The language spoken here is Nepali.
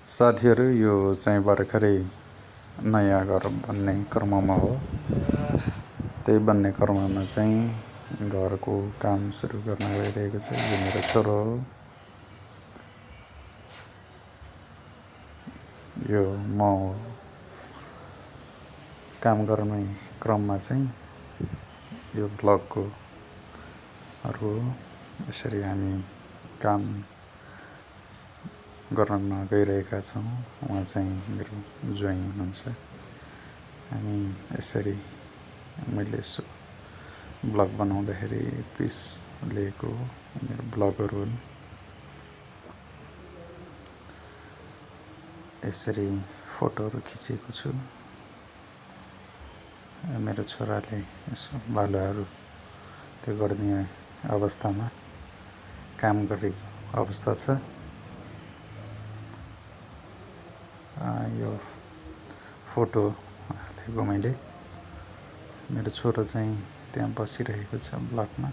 साथीहरू यो चाहिँ भर्खरै नयाँ घर बन्ने क्रममा हो। त्यही बन्ने क्रममा चाहिँ घरको काम सुरु गर्न गइरहेको छ। यो मेरो छोरो हो। यो म काम गर्ने क्रममा चाहिँ यो ब्लगको हो। यसरी हामी काम गर्न गइरहेका छौँ। उहाँ चाहिँ मेरो ज्वाइँ हुनुहुन्छ। हामी यसरी मैले यसो ब्लग बनाउँदाखेरि पिस लिएको मेरो ब्लगहरू हुन्। यसरी फोटोहरू खिचेको छु। मेरो छोराले यसो बालुवाहरू त्यो गर्ने अवस्थामा काम गरेको अवस्था छ। यो फोटो हालेको मैले। मेरो छोरो चाहिँ त्यहाँ बसिरहेको छ ब्लकमा।